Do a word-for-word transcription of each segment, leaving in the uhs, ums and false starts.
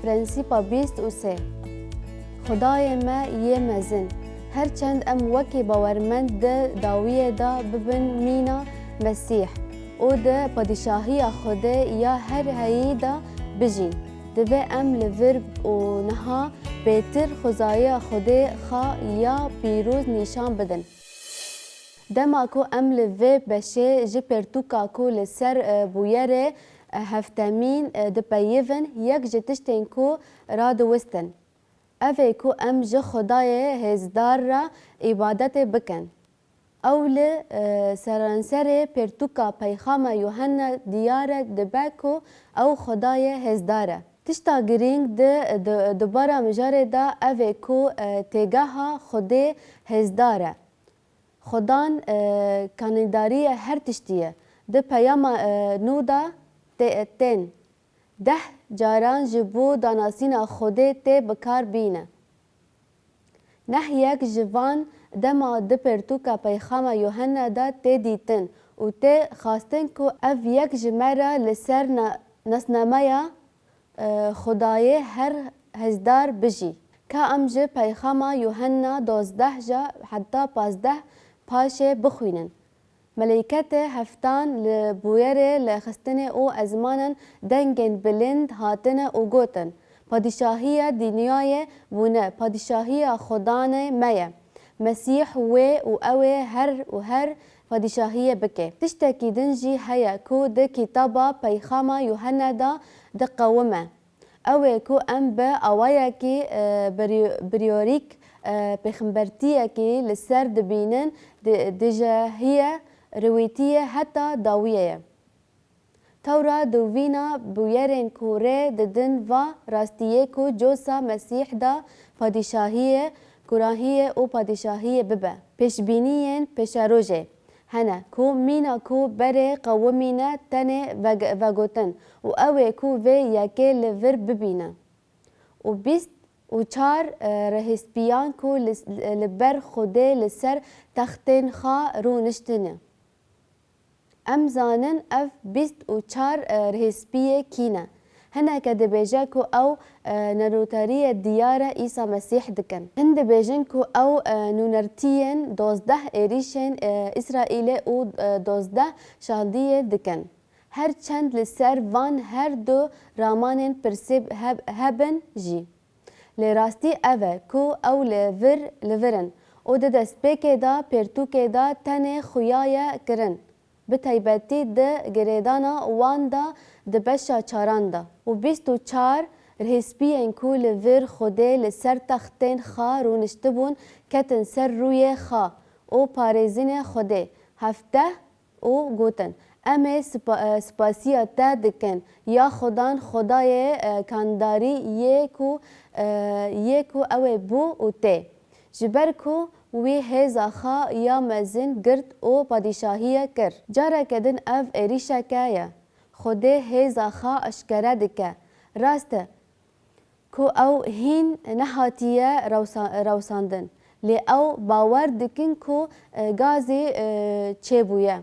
Prensîpa bîst û sê. Xwedayê me yê mezin, her çend em wekî bawermend di dawiyê de bibin mîna Mesîh û di padîşahiya Xwedê ya her heyî de bijîn, divê em li vir û niha bêtir xwezaya Xwedê xwe ya pîroz nîşan bidin. Dema ku em li vê beşê ji pertûka ku li ser, e, bûyerê, e, heftemîn, e, dipeyivin, yek ji tiştên ku radiwistin, ev ê ku em ji Xwedayê hêzdar re îbadetê bikin. Ew li, e, seranserê pertûka peyxama Yuhenna diyar e dibe ku ew Xwedayê hêzdar e. Tişta girîng di, di, dubara mijarê de ev ê ku, e, têgeha Xwedê hêzdar e. Xudan, e, kanîdariyê her tiştî ye. Di peyama, e, nû de tê-, tên deh caran ji bo danasîna Xwedê tê bi kar bîne. Neh yek ji van dema di pertûka peyxama Yuhenna de tê dîtin û tê xwestin ku ev yek ji me re li ser na-, nasnameya e, Xwedayê her hêzdar bijî. Ka em ji peyxama Yuhenna dozdeh ja heta pazdeh paşê bixwînin. Meleyketê heftan li bûyerê li xistinê û ezmanan dengên bilind hatine û gotin, Padîşahiya dinyayê bûne, padîşahiya Xudanê me ye. Mesîh wê û ew ê her û her padîşahiyê bike. Tiştekî din jî heye ku di kitaba Peyxama Yuhenne de diqewime. Ew ê ku em bi awayekî, e, birî-, birîyorîk, e, pêxembertiyekî li ser dibînin, di-, dijehiye, riwîtiye heta dawiyê ye. Tewra dûvîna bûyerên ku rê didin va rastiyê ku cosa Mesîh de padîşahiyê, kurahiyê û padîşahiyê bibe. Pêşbîniyên pêşerojê hene ku mîna ku berê qewimîne tenê veg-, vegotin û ew ê ku vê yekê li vir bibîne. Û bîst û çar, e, rihîspiyan ku li, li ber Xwedê li ser textên xwe rûniştine. Em zanin ev bîst û çar, e, rihîspiyê kî ne. Hineke dibêje ku ew, e, nûnertiyê diyar e Îsa Mesîh dikin. Hin dibêjin ku ew, e, nûnertiyên dozdeh êrîşên, e, Îsraîlê û, e, dozdeh şandiyê dikin. Her çend li ser van her du ramanên pirsê heb-, hebin jî. Lê rastî ev e ku ew li vir, li vir in û di destpêkê de pertûkê de tenê xuya ye kirin, bi taybetî di girêdana wan de di beşa çaran de. Û bîst û çar rihîspiyên ku li vir Xwedê li ser textên xwe rûniştibûn, ketin ser rûyê xwe û parêzînê Xwedê. Hefteh û gotin, Em ê spa-, e, spasiya te dikin, ya Xudan, Xwedayê, e, kandarî yê ku, e, yê ku ew ê bû û tê. Ji ber ku wî hêza xwe ya mezin girt û padîşahiyê kir. Careke din ev êrîşeke ye. Xwedê hêza xwe eşkere dike. Rast e, ku ew hîn nehatiye rewsa-, rewsandin, lê ew bawer dikin ku, e, gazî, e, çêbûye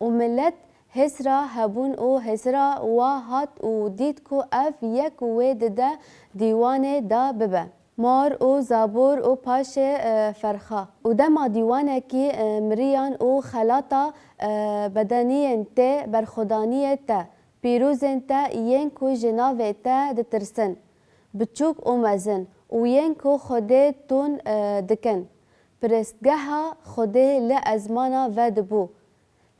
û milet hêsra hebûn û hêsra wa hat û dît ku ev yek wê dide dîwanê de bibe. Mor û Zabûr û paşê, e, Ferqa. Û dema dîwanekî, e, miriyan û xelata, e, bedeniyên tê berxwedaniyê te, pîrozên te yên ku ji navê te ditirsin, biçûk û mezin, û yên ku Xwedê tûn, e, dikin. Pirestgeha Xwedê li ezmana vedibû.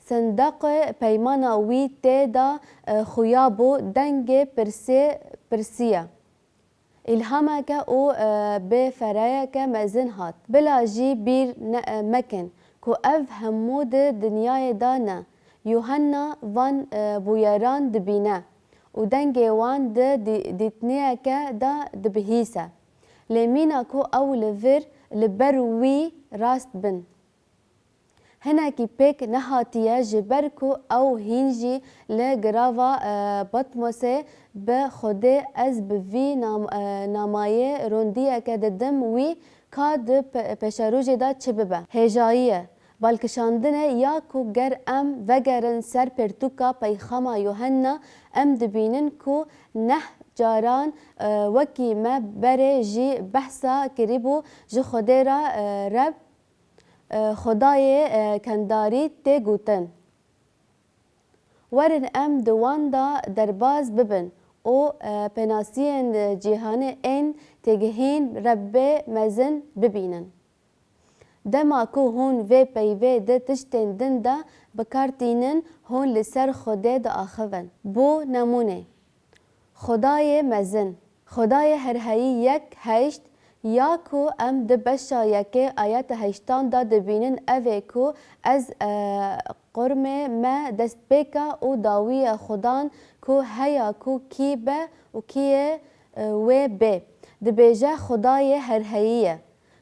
Sindaqê peymana wî tê de, e, xuya bû, dengê pirsê pirsiye. Îlhameke û, e, bêfereyeke mezin hat. Bila jî bîr ne-, e, mekin ku ev hemû di dinyayê de ne. Yuhanna van, e, bûyeran dibîne û dengê wan di dî-, dîtiniyeke de dibihîse. Lê mîna ku ew li vir, li ber wî rast bin. Hinekî pêk nehatiye, ji ber ku ew hîn jî li girava, e, Patmosê bi Xwedê, Ez bi vî nam-, e, namayê rondiyeke didim wî, ka di pe-, pêşerojê de çi bibe. Hêjayî ye. Balkişandinê ya ku ger em vegerin ser pertûka peyxama Yuhenna, em dibînin ku neh caran, e, wekî me berê jî behsa kiribû, ji Xwedê re, e, Reb, e, Xwedayê, e, kendarî tê gotin. Werin em di wan de derbaz bibin û, e, pênasiyên cîhanê ên têgihîn Rebbê mezin bibînin. Dema ku hûn vê peyvê di tiştên din de bi kar tînin, hûn li ser Xwedê diaxivin. Bo nemûnê, Xwedayê mezin, Xwedayê herheyî yek heşt, ya ku em di beşa yekê ayeta heştan de dibînin, ev ê ku ez, e, qurmê me destpêka û dawiya Xudan ku heya ku kî be û kî ye, e, wê bê. Dibêje Xwedayê herheyî ye,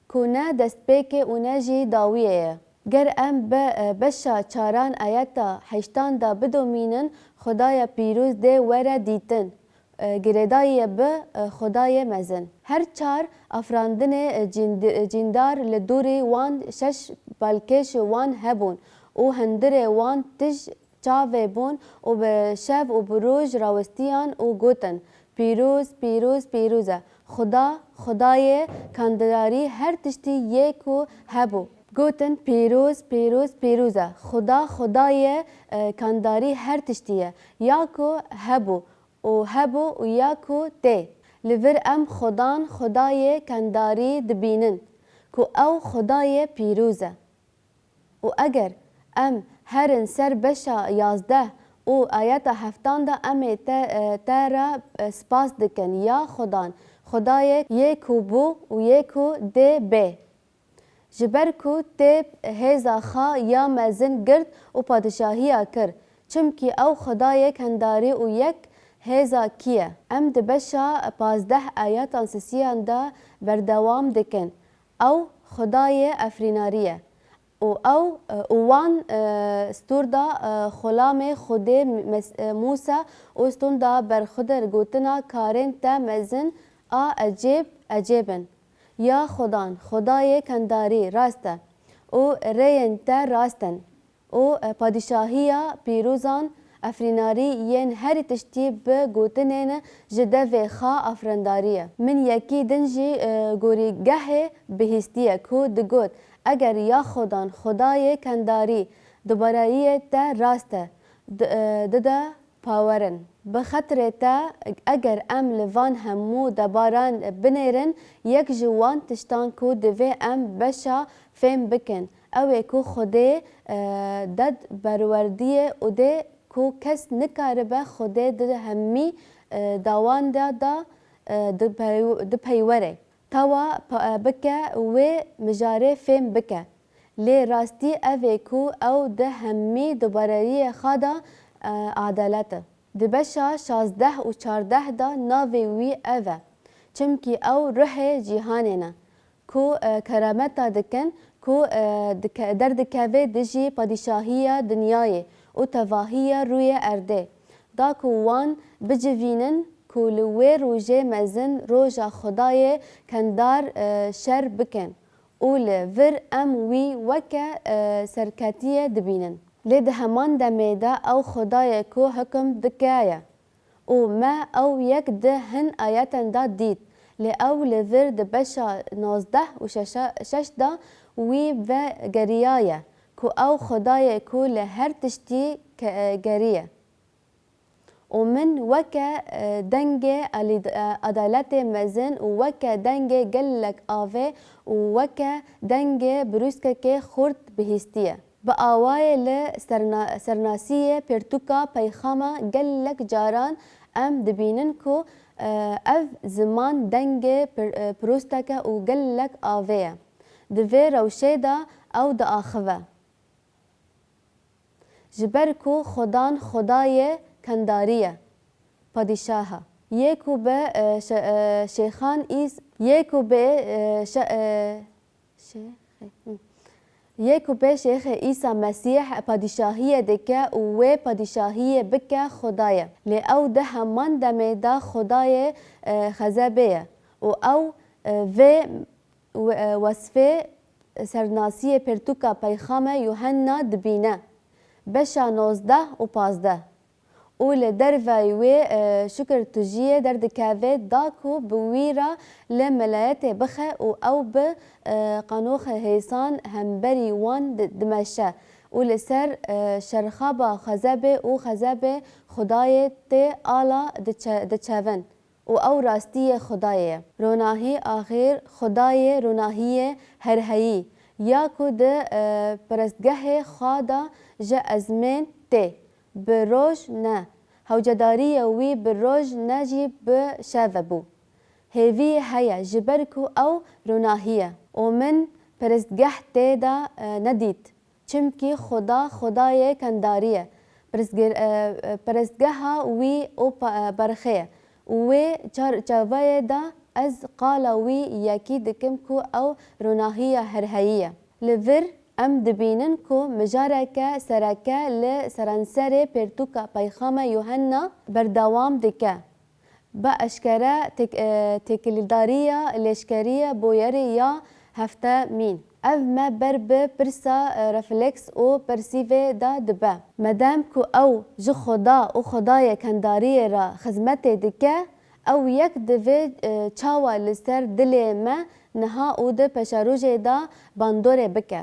ku ne destpêkê û ne jî dawiyê ye. Ger em bi, e, beşa çaran ayeta heştan de bidomînin, Xwedaya pîroz dê were dîtin, e, girêdayî ye bi, e, Xwedayê mezin. Her çar afirandinê, e, cînd-, e, cîndar li dûrî wan şeş balkêş wan hebûn û hundirê wan tij çavê bûn û bi şev û bi roj rawistiyan û gotin, Pîroz, pîroz, pîroz e Xuda, Xwedayê kendarî her tiştî yê ku hebû. Gotin, Pîroz, pîroz, pîroz e Xuda, Xwedayê, e, kendarî her tiştî ye, ya ku hebû û hebû û ya ku tê. Li vir em Xudan, Xwedayê kendarî dibînin, ku ew Xwedayê pîroz e. Û eger em herin ser beşa yazdeh û ayeta heftan de, em ê te, e, te re, e, spas dikin, ya Xudan, Xwedayê yê ku bû û yê ku dê bê. Ji ber ku tê hêza xwe ya mezin girt û padîşahiya kir, çimkî ew Xwedayê kendarî û yek hêza kî ye. Em di beşa pazdeh ayatan sisiyan de berdewam dikin. Ew Xwedayê efrînarî ye. Û ew, e, û wan, e, stûr da, e, xulamê Xwedê Mes-, e, Mûsa û stûn da ber Xidir gotina, Karên te mezin a ecêb, ecêb in. Ya Xudan, Xwedayê kendarî rast e û rêyên te rast in. Û, e, padîşahiya pîrozan, efrînarî yên herî tiştî bi gotinên ji devê xwe afirindarî ye. Min yekî din jî, e, gorîgehê bihîstiye ku digot, Eger ya Xudan, Xwedayê kendarî, dubarayiyê te rast e, di, e, dide pawerin. Bi xetirê te, eger em li van hemû debaran binêrin, yek ji wan tiştan ku divê em beşa fêm bikin, ew ê ku Xwedê, e, dad perwerdî ye û dê ku kes nikaribe Xwedê di hemî, e, dawan de, de, e, dipey-, dipeywere. Tawa pa-, e, bike wê mijarê fêm bike. Lê rastî ev ê ku ew di hemî dubareyiyê xwe de, e, adalet e. Di beşa şazdeh û çardeh de navê wî ev e. Çimkî ew ruhê cîhanê ne. Ku, e, kerameta dikin, ku, e, dike-, derdikeve dijî padîşahiya dinyayê û tevahiya rûyê erdê, da ku wan bicivînin ku li wê rojê mezin roja Xwedayê kendar, e, şer bikin û li vir em wî weke, e, serketiyê dibînin. Lê di heman demê de ew Xwedayê ku hukum dike ye. Û me ew yek di hin ayeten de dît, lê ew li vir di beşa nozdeh û şeş-, şeş de wî vegeriyaye, ku ew Xwedayê ku li her tiştî ke-, gerî ye. Û min weke, e, dengê alî-, e, adaletê mezin û weke dengê gelek avê û weke dengê birûskekê xurt bihîstiye. Bi awayê li serna-, sernasiyê pirtûka peyxama gelek caran em dibînin ku, e, ev ziman dengê pir-, e, pirûsteke û gelek avê ye. Di vê rewşê de ew diaxive. Ji ber ku Xudan Xwedayê kendarî ye, padîşah e. Yê ku bi, e, şe-, e, şêxan Îs-, yê ku bi, e, şe-, e, Şêxê, hı. Yê ku pê Şêxê Îsa Mesîh padîşahiyê dike û wê padîşahiyê bike Xwedayê. Lê ew di heman demê de Xwedayê, e, xezebê ye û ew, e, vê we-, e, wesfê sernasiyê pirtûka peyxame Yuhenna dibîne, beşa nozdeh û pazdeh. Û li derveyî wê, e, şikir tijiyê derdikeve da ku bi wî re li melayetê bixe û ew bi, e, qanoxê hêsan hemberî wan di-, dimeşe û li ser, e, şerxaba xezebê û xezebê Xwedayê tê ala diçe-, diçevin û ew rastiyê Xwedayê ye. Ronahî axir Xwedayê ronahiyê herheyî ya ku di, e, perestgehê xwe de ji ezmên tê. Bi roj ne. Hewcedariya wî bi roj ne jî bi şeve bû. Hêviyê heye, ji ber ku ew ronahî ye û min perestgeh tê de, e, nedît. Çimkî Xuda, Xudayê kendarî ye. Pirsgir-, e, e, perestgeha wî û pa-, e, berxê ye. Û wê çar-, çavayê de ez qala wî yekî dikim ku ew ronahiya herheyî ye. Li vir em dibînin ku mijareke sereke li seranserê pirtûka Peyxame Yuhenna berdewam dike. Bi eşkere têk-, e, têkildariya lêşkeriya bûyerê ya heftemîn. Ev me ber bi pirsa, e, refleks û persîvê de dibe. Madem ku ew ji Xuda û Xudayê kendariyê re xizmetê dike, ew yek divê, e, çawa li ser dilê me niha û di peşerojê de bandorê bike.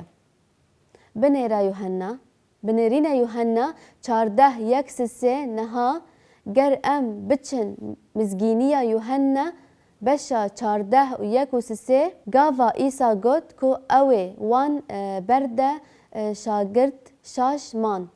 Binêra Yuhenna. Binêrîna Yuhenna çardeh yek sisê niha, ger em biçin Mizgîniya Yuhenna beşa çardeh û yek û sisê, gava Îsa got ku ew ê wan, e, berde, e, şagirt şaş man.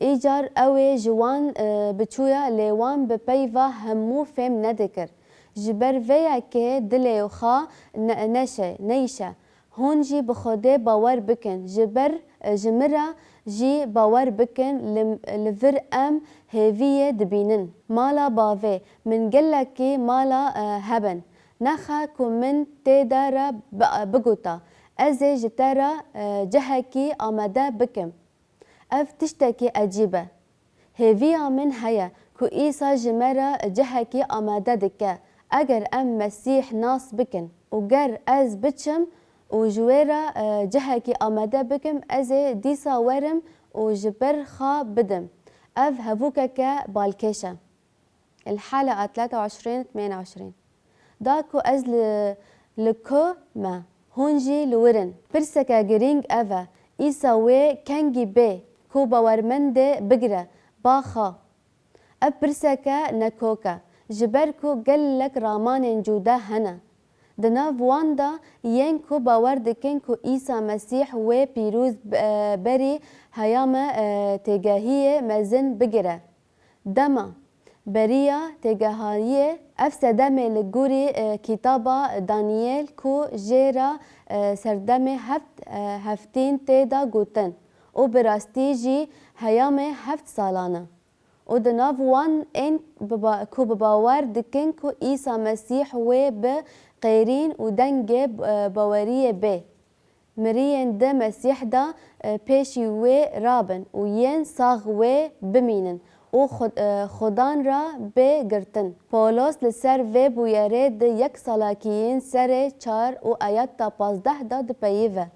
Îcar ew ê ji wan, e, biçûya, lê wan bi peyva hemû fêm nedikir. Ji ber vê yekê dilê xwe ne-, neşe, neyşe. Hûn jî bi Xwedê bawer bikin. Ji ber, e, ji min re jî bawer bikin, li, li vir em hêviyê dibînin. Mala bavê min gelekî mala, e, hebin. Nexe ku min tê de re bi-, bigota, ez ê ji te re, e, cihekî amade bikim. Ev tiştekî ecîb e. Hêviya min heye ku Îsa ji me re cihekî amade dike. Eger em Mesîh nas bikin û ger ez biçim û ji wê re, e, cihekî amade bikim, ez ê dîsa werim û ji ber xwe bidim. Ev hevûkeke balkêş e. الحالة ثلاثة وعشرين اثنين وعشرين. Da ku ez li, li ku me, hûn jî li wir in. Pirseke girîng ev e, Îsa wê kengî bê ku bawermendê bigire ba xwe? Ev pirseke nekok e, ji ber ku gelek ramanên cuda hene. Di nav wan de yên ku bawer dikin ku Îsa Mesîh wê pîroz, e, berî heyama, e, têgehiyê mezin bigire. Dema beriya têgehiyê, ev sedemê li gorî, e, kitaba Daniyêl ku jê re, e, serdemê heft, e, heftîn tê de gotin û bi rastî jî heyamê heft salan e. Û di nav wan ên bi ba-, ku bi bawer dikin ku Îsa Mesîh wê bi qêrîn û dengê, e, baweriyê bê. Miriyên di Mesîh de, e, pêşî wê rabin û yên sax wê bimînin û xwe-, e, Xudan re bê girtin. Pawlos li ser vê bûyerê di yek Salakiyên serê çar û ayeta pazdeh de dipeyive.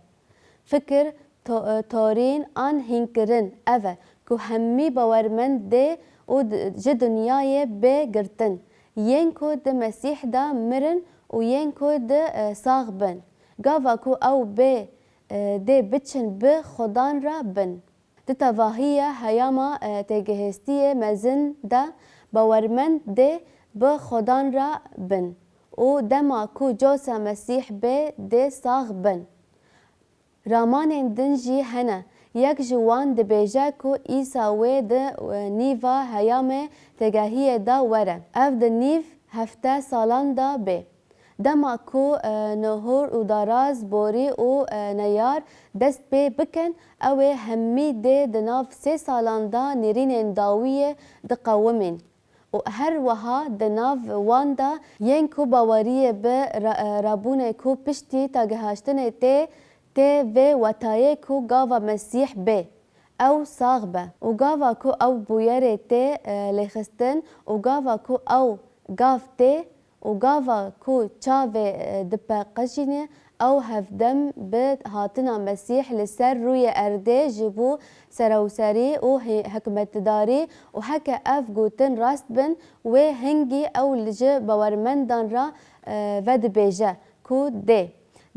Fikir to-, e, torîn an hînkirin ev e ku hemî bawermend dê û di-, ji dinyayê bê girtin. Yên ku di Mesîh de mirin û yên ku di, e, sax bin. Gava ku ew bê, e, dê biçin bi Xudan re bin. Di tevahiya heyama, e, têgihêstiyê mezin de bawermend dê bi Xudan re bin û dema ku cosa Mesîh bê dê sax bin. Ramanên din jî hene. Yek ji wan dibêje ku Îsa wê di, e, nîva heyamê têgehiyê de were. Ev di nîv hefte salan de bê. Dema ku, e, nihûr û daraz, borî û, e, neyar dest pê bikin, ew ê hemî dê di nav sê salan de nêrînên dawiyê diqewimîn. Û her wiha di nav wan de yên ku baweriyê bi ra-, e, rabûnê ku piştî tagihaştinê tê, tê vê wetayê ku gava Mesîh bê, ew sax be. Û gava ku ew bûyerê tê, e, lêxistin û gava ku ew gav tê û gava ku çavê, e, dipeqijîne, Ew hevdem bi hatina Mesîh li ser rûyê erdê ji bo serewserî û hi-, hikmetdarî û heke ev gotin rast bin, wê hingî ew li ji bawermendan re, e, vedibêje ku dê.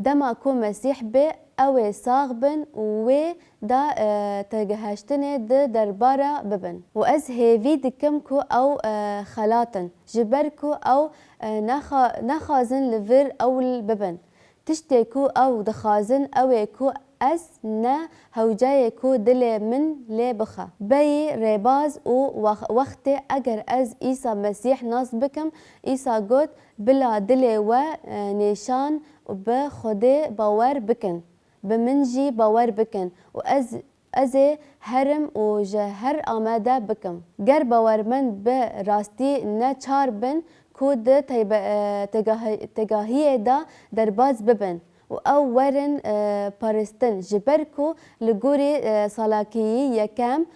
Dema ku Mesîh bê, ew ê sax bin û wê de, e, tegeheştinê di derbara bibin. Û ez hêvî dikim ku ew, e, xelatin, ji ber ku ew, e, nexa-, nexwazin li vir ewl bibin. Tiştê ku ew dixwazin, ew ê ku ez ne hewceyê ku dilê min lê bixe. Beyî rêbaz û wex-, wextê eger ez Îsa Mesîh nas bikim, Îsa got, bila dilê we, e, nêşan û bi Xwedê bawer bikin, bi min jî bawer bikin û ez, ez ê herim û ji her amade bikim. Ger bawermend bi rastî neçar bin ku di teybe-, e, tegahi-, tegahiyê de derbaz bibin û ew werin, e, paristin, ji ber ku li gorî, e, salakiyî yekem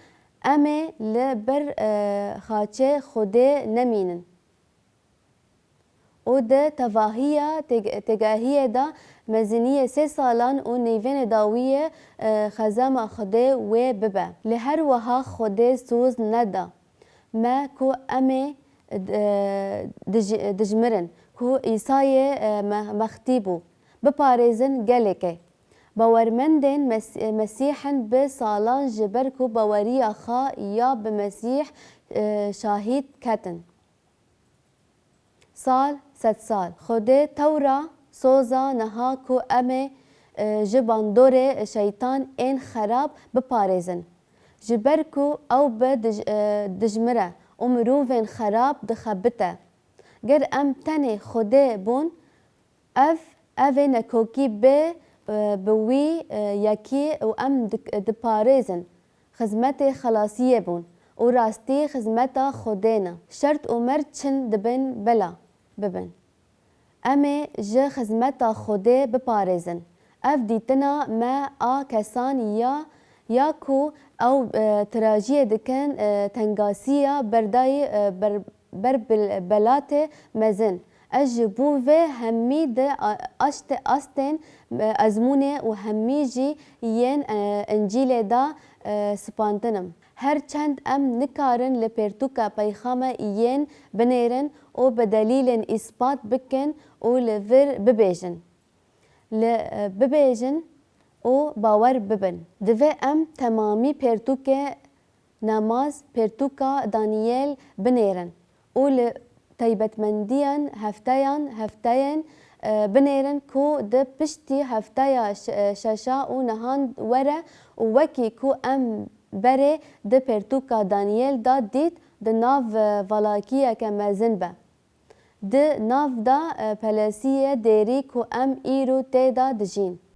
em ê li ber, e, xaçê Xwedê nemînin. Û di tevahiya têg-, têgehiyê de meziniyê sê salan û nêvênê dawiyê, e, xezema Xwedê wê bibe. Lê her wiha Xwedê soz neda me ku em ê, e, dij-, dijmirin ku Îsayê, e, me-, mextî bû, biparêzin gelekê. Bawermendên Mes-, Mesîh in bi salan ji ber ku baweriya xwe ya bi Mesîh, e, şahîd ketin. Sal, sedsal. Xwedê tewra soza niha ku em ê, e, ji bandorê şeytan ên xerab biparêzin. Ji ber ku ew bi dij-, e, dijmire û mirovên xerab dixebite. Ger em tenê Xwedê bûn, ev, ev ê nekokî bê, e, bi wî, e, yekî û em dik-, diparêzin. Xizmetê xelasiyê bûn û rastî xizmeta Xwedê ne. Şert û merc çin dibin bela bibin. Em ê ji xizmeta Xwedê biparêzin. Ev dîtina me a kesan ya, ya ku ew, e, tirajiyê dikin, e, tengasiya berdayî, e, ber-, ber bil-, belatê mezin. Ez ji bo vê hemî di a-, aşte-, astên, e, ezmûnê û hemî jî yên, e, Încîlê de, e, spantinim. Her çend em nikarin li pêrtûka peyxame yên binêrin û bi delîlên îspat bikin û li vir bibêjin. Li, e, bibêjin û bawer bibin. Divê em temamî pêrtûkê nemaz, pêrtûka Daniyêl binêrin û li taybetmendiyan hefteyan, hefteyên, e, binêrin ku di piştî hefteya ş-, e, şeşa û nihan were û wekî ku em berê di pêrtûka Daniyêl de dît, di nav, e, valakiyeke mezin be. Di nav de, e, pelesiyê dêrî ku em îro tê de dijîn.